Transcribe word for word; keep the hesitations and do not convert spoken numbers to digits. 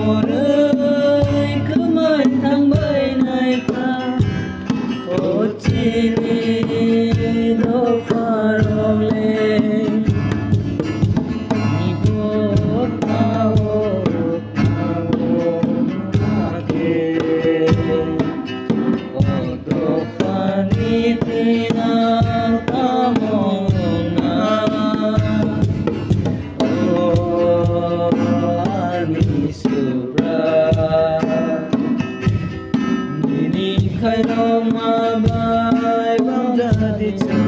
Oroi kwmai thangbai naikha, o chini dopharok le. Ni bo tao tao khe. O dophani thwinar tamo wngna? O ani Subra, nini khairokma bai bangjadi chwng.